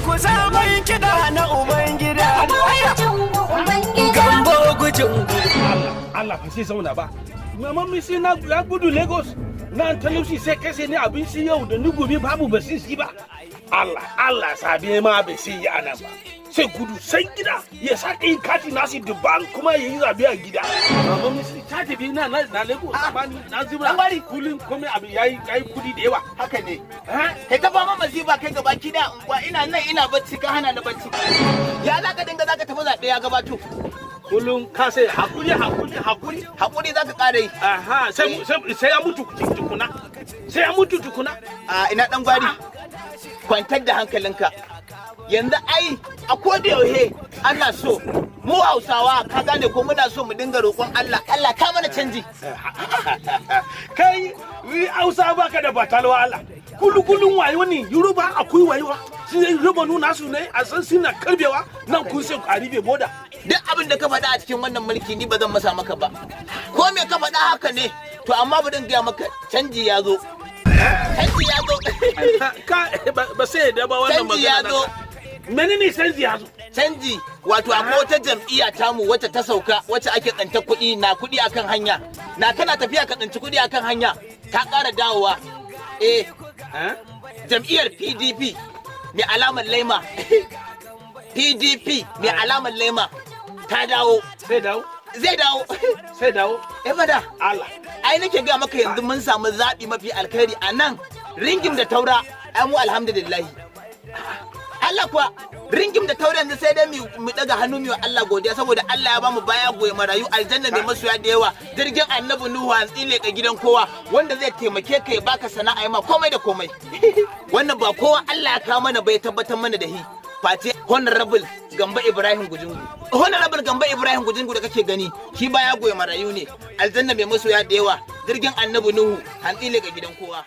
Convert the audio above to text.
Ku sabon kiɗa na Ubangida. Ubangida. Gambo Gujungu. Allah Allah fa sai zauna ba. Mama misi na ya gudu Lagos. Na talauci sai kashe ni, abinci yau da ni gobe babu, ba sai ba. Allah Allah sabi ma bai sai yi anan ba. Sai gudu sai gida ya sake yin kati nasi daban kuma ya yi zabe a gida. Mama misi ta tafi na Lagos, amma ni na zibra. Gwari. Kulin komai abin yayi kudi da yawa. Haka ne. Eh? Kai ta fama masifa kai gaba ki da unguwa, ina nan ina bacci ka hana ni bacci. Ya za ka dinga za ka tafi zaɓe ya gabato? Kullum ka sai hakuri, hakuri, hakuri. Hakuri za ka ƙara yi. Aha, sai ya mutu tukuna. Sai ya mutu tukuna. A ina ɗan gwari. Kwantar da hankalinka. Yanzu ai a koda yaushe ana so mu Hausawa, ka gane ko, muna so mu dinga roƙon Allah. Allah ka mana canji. Kai Hausa baka da batalwa Allah. Kullu kullun wayo ne, Yoruba akwai wayo. Sun yi rubanu nasu ne a san suna karbewa nan, kun sai a rufe boda. Duk abin da ka faɗa a cikin wannan mulki ni ba zan masa maka ba. Ko me ka faɗa haka ne. To amma bari in gaya maka, canji ya zo. Canji ya zo. Ka ba sai da ba wannan Canji ya magana zo. naka. Menene canji ya zo? Canji, wato akwai wata jam'iyya tamu wacce ta sauka, wacce ake tsinta kuɗi na kuɗi akan hanya, na kana tafiya ka tsinci kuɗi akan hanya, ta ƙara dawowa, eh. Eh? Jam'iyyar PDP mai alamar laima, PDP mai alamar laima ta dawo. Sai dawo. Zai dawo. Sai dawo. Eh bada. Allah. Ai nake ga maka, yanzu mun samu zaɓi mafi alkhairi a nan Ringim da Taura. Ai mu alhamdulillah, Allah kuwa, Ringim da Taura yanzu sai dai mu daga hannu mu wa Allah godiya, saboda Allah ya bamu baya goye marayu, aljanna mai masoya da yawa, jirgin Annabi Nuhu, hantsi leƙa gidan kowa, wanda zai taimake ka ya baka sana'a, ya ma komai da komai. Wannan ba kowa Allah ya kawo mana bai tabbatar mana da hi face Honorable Gamba Ibrahim Gujungu. Honorable Gamba Ibrahim Gujungu da kake gani, shi baya goye marayu ne, aljanna mai masoya da yawa, jirgin Annabi Nuhu, hantsi leƙa gidan kowa.